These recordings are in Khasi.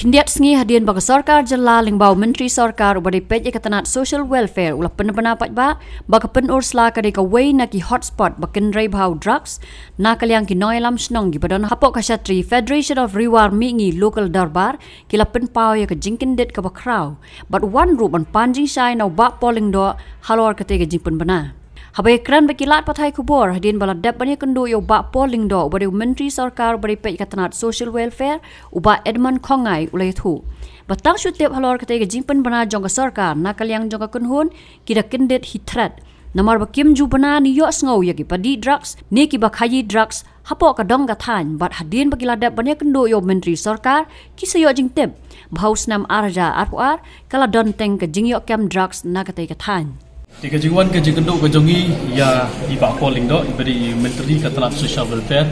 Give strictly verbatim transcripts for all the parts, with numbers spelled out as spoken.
Khyndiat sngi hadien ba ka sorkar jylla lyngba u Myntri Sorkar uba dei peit ïa ka tnat Social Welfare u la pynbna paidbah ba ka Pynursla ka dei kawei na ki hotspot ba kynrei bha u drugs, na ka liang ki nongïalam shnong kiba don hapoh ka shatri Federation of Ri War Mihngi Local Dorbar ki la pynpaw ïa ka jingkyndit kaba khraw bad wan ruh ban pan jingshai na u Bah Paul Lyngdoh halor katei ka jingpynbna. Haba ïakren bad ki lad pathai khubor hadien ba la dep ban ïakynduh ïa u Bah Paul Lyngdoh uba dei u Myntri Sorkar uba dei peit ïa ka tnat Social Welfare, u Bah Edmund Khongngai u la ïathuh ba tang shu tip halor katei ka jingpynbna jong ka sorkar na ka liang jong ka kynhun, ki da kyndit hi thret. Namar ba kim ju bna ne ïohsngew ïa kiba dih drugs ne kiba khaïi drugs hapoh ka dong ka thaiñ, bad hadien ba ki la dep ban ïakynduh ïa u Myntri Sorkar ki sa ïoh jingtip ba ha u snem ar hajar arphew ar ka la don teng ka jingïoh kem drugs na katei ka thaiñ. Te ka jingwan ka jingkynduh ka jong ngi ïa i Bah Paul Lyngdoh iba dei i Myntri ka tnat Social Welfare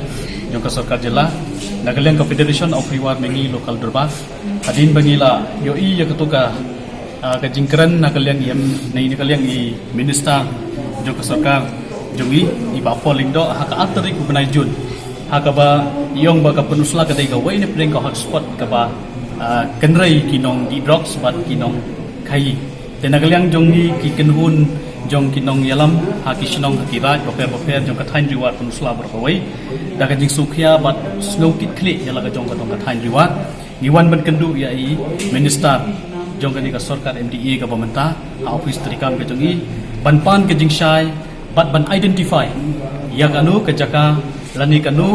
jong ka sorkar jylla, na ka liang ka Federation of Ri War Mihngi Local Dorbar, hadien ba ngi la ïohi ïa kato ka, ah, ka jingkren na ka liang i M, na ka liang i Minister jong ka sorkar jong ngi, i Bah Paul Lyngdoh, ha ka ar tarik u bnai Jun, ha kaba i ong ba ka Pynursla ka dei kawei na pdeng ka hotspot kaba, ah, kynrei ki nongdih drugs bad ki nongkhaïi. Te na ka liang jong ngi ki kynhun jong ki nongïalam ha ki shnong ha ki raid bapher bapher jong ka thaiñ Ri War Pynursla baroh kawei, da ka jingsngewkhia bad sngewkitkhlieh ïa la ka jong ka dong ka thaiñ Ri War, ngi wan ban kynduh ïa i Minister jong kane ka sorkar M D A kaba mynta ha ophis treikam ka jong i ban pan ka jingshai bad ban identify ïa kano ka jaka lane kano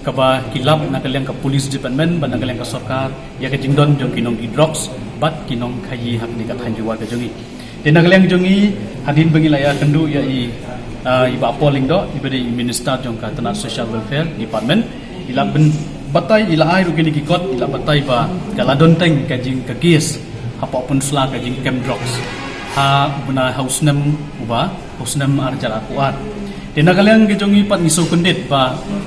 kaba ki lap na ka liang ka police department bad na ka liang ka sorkar ïa ka jingdon jong ki nongdih drugs bad ki nongkhaïi ha kane ka thaiñ Ri War ka jong ngi. Te na ka liang jong ngi hadien ba ngi la ïakynduh ïa i, ah, i Bah Paul Lyngdoh iba dei i Minister jong ka tnat Social Welfare Department, i la pynbatai, i la ai ruh kine ki kot, i la batai ba ka la don teng ka jing ka case hapoh Pynursla ka jingkem drugs ha u bnai, ha u snem uba, ha u snem ar hajar arphew ar. Te na ka liang ka jong ngi pat ngi sngewkyndit ba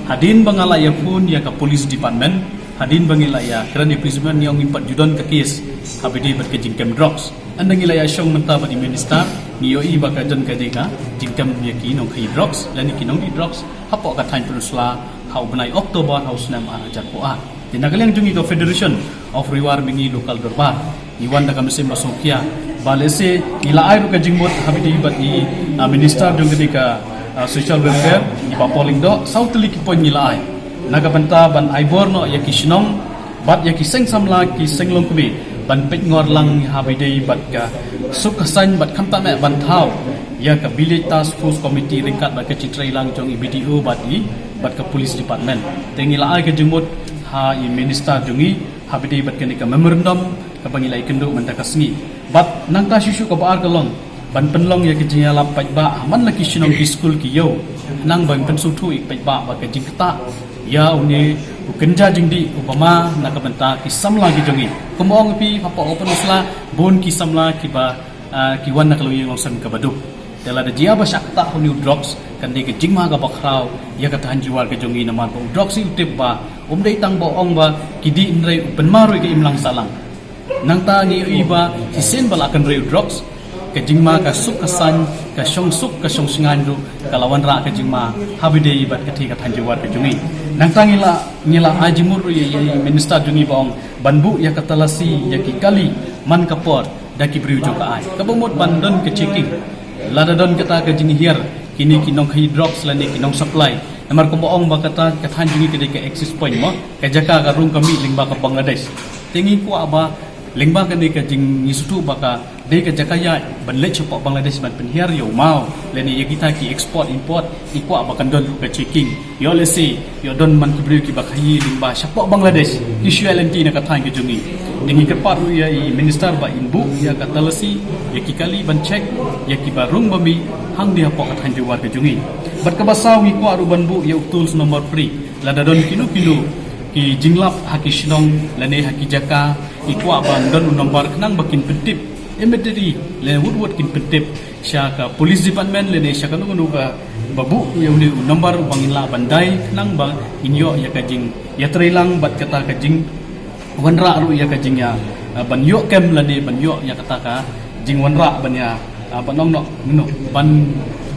hadien ba nga la ïaphone ïa ka police department, hadien ba ngi la ïakren ïa ka police department, ngi ong ngim pat ju don ka case haba ïadei bad ka jingkem drugs. Ynda ngi la ïashong mynta bad i Minister, ngi ïohi ba ka don ka dei ka jingkem ïa ki nongkhaïi drugs lane ki nongdih drugs hapoh ka thaiñ Pynursla ha u bnai October ha u snem ar hajar arphew ar. Te na ka liang jong ngi ka Federation of Ri War Mihngi Local Dorbar, ngi wan da ka mynsiem ba sngewkhia ba lehse ngi la ai ruh ka jingmut haba ïadei bad i, ah, Minister jong kane ka, ah, Social Welfare, i Bah Paul Lyngdoh, saw tylli ki point ngi la ai na ka bynta ban ai bor noh ïa ki shnong bad ïa ki seng samla ki seng longkmie ban peitngor lang haba ïadei bad ka suk ka saiñ bad khamtam eh ban thaw ïa ka Village Task Force Committee ryngkat bad ka jingtreilang jong i B D O bad i, bad ka Police Department. Te ngi la ai ka jingmut ha i Minister jong ngi haba ïadei bad kane ka memorandum kaba ngi la ïakynduh mynta ka sngi. Bad nangta shuh shuh kaba ar ka long ban pynlong ïa ka jingïalap paidbah ha man la ki shnong, ki skul, ki ïew, khnang ban pynsngewthuh ïa ki paidbah ba ka jingktah ïa une u kynja jingdih uba ma na ka bynta ki samla ki jong ngi. Kumba ong phi, hapoh ka Pynursla bun ki samla kiba, ah, ki wan na ka longïing longsem kaba duk. Te lada jia ba shah ktah une u drugs, kan dei ka jingma kaba khraw ïa ka thaiñ Jowai ka jong ngi, namar ba u drugs hi u tip ba um dei tang ba ong ba ki dih, hynrei u pynma ruh ïa ka imlang sahlang. Nangta ngi ïohi ba shisien ba la kynrei u drugs, ka jingma ka suk ka saiñ, ka shongsuk ka shongshngaiñ ruh ka la wanrah ka jingma haba ïadei bad katei ka thaiñ Jowai ka jong ngi. Nangta ngi la, ngi la ai jingmut ruh ïa, ïa i Minister jong ngi ba ong ban buh ïa ka talasi ïa ki kali man ka por da ki briew jong ka aiñ, kaba mut ban don ka checking lada don kata ka jinghiar kine ki nongkhaïi drugs lane ki nongsupply. Namar kumba ong ba kata ka thaiñ jong ngi ka dei ka access point mo, ka jaka ka rung ka mih lyngba ka Bangladesh. Te ngi kwah ba lyngba kane ka jing, ngi sngewthuh ba ka dei ka jaka ïaid ban leit shapoh Bangladesh ban pynhiar ïa u maw lane ïa kita ki export import, ngi kwah ba kan don ruh ka checking. Ïoh lehse ïoh don man ki briew kiba khaïi lyngba shapoh Bangladesh ki shu ïaid lynti na ka thaiñ ka jong ngi. Te ngi kyrpad ruh ïa i Minister ba in buh ïa ka talasi ïa ki kali ban check ïa kiba rung ba mih hangne hapoh ka thaiñ Jowai ka jong ngi. Bad kaba saw, ngi kwah ruh ban buh ïa u toll number free. Lada don kino kino ki jinglap ha ki shnong lane ha ki jaka, ngi kwah ban don u number khnang ba kin pyntip immediately lane wut wut kin pyntip sha ka Police Department lane sha kano kano kaba buh ïa une u number ba ngin lah ban dai khnang ba ngin ïoh ïa ka jingïatreilang bad kata ka jingwanrah ruh ïa ka jingïa, ah, ban ïoh kem lane ban ïoh ïa kata ka jingwanrah ban ïa, ah, ban ong noh, noh, ban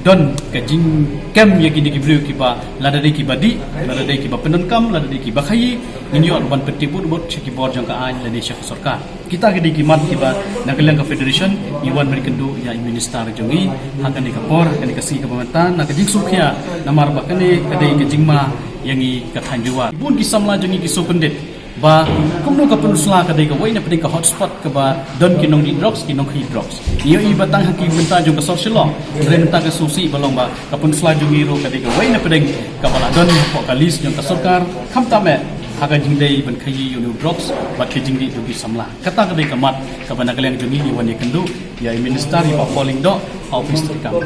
don ka jingkem ïa kine ki briew kiba lada dei kiba dih, lada dei kiba pyndonkam, lada dei kiba khaïi, ngin ïoh ban pyntip bud bud sha ki bor jong ka aiñ lane sha ka sorkar. Kita ki dei ki mat kiba na ka liang ka federation ngi wan ban kynduh ïa i minister jong ngi ha kane ka por, ha kane ka sngi kaba mynta, na ka jingsngewkhia namar ba kane ka dei ka jingma ïa ngi ka thaiñ Jowai. Bun ki samla jong ngi ki sngewkyndit ba kumno ka Pynursla ka dei kawei na pdeng ka hotspot kaba don ki nongdih drugs, ki nongkhaïi drugs. Ngi ïohi ba tang ha ki bynta jong ka sor Shillong, hynrei mynta ka sngewsih ba long ba ka Pynursla jong ngi ruh ka dei kawei na pdeng kaba la don hapoh ka list jong ka sorkar, khamtam eh ha ka jingdei ban khaïi ïa u drugs bad ka jingdih jong ki samla. Kata ka dei ka mat kaba na ka liang jong ngi ngi wan ïakynduh ïa i minister, i Bah Paul Lyngdoh, ha ophis treikam.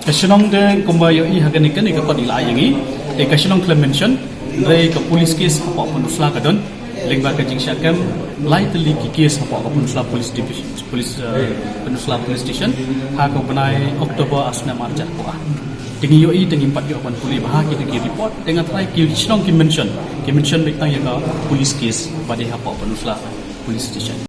Ka shnong te kumba ïohi ha kane, kane ka kot i la ai ïa ngi, te ka shnong khlem mention, hynrei ka police case hapoh Pynursla ka don lyngba ka jingshah kem lai tylli ki case hapoh ka Pynursla Police Division, Police, eh, Pynursla Police Station ha ka bnai October ar snem ar hajar arphew ar. Te ngi ïohi, te ngim pat ïoh ban pule bha kito ki report, te nga tharai ki shnong ki mention, ki mention beit tang ïa ka police case ba dei hapoh Pynursla Police Station.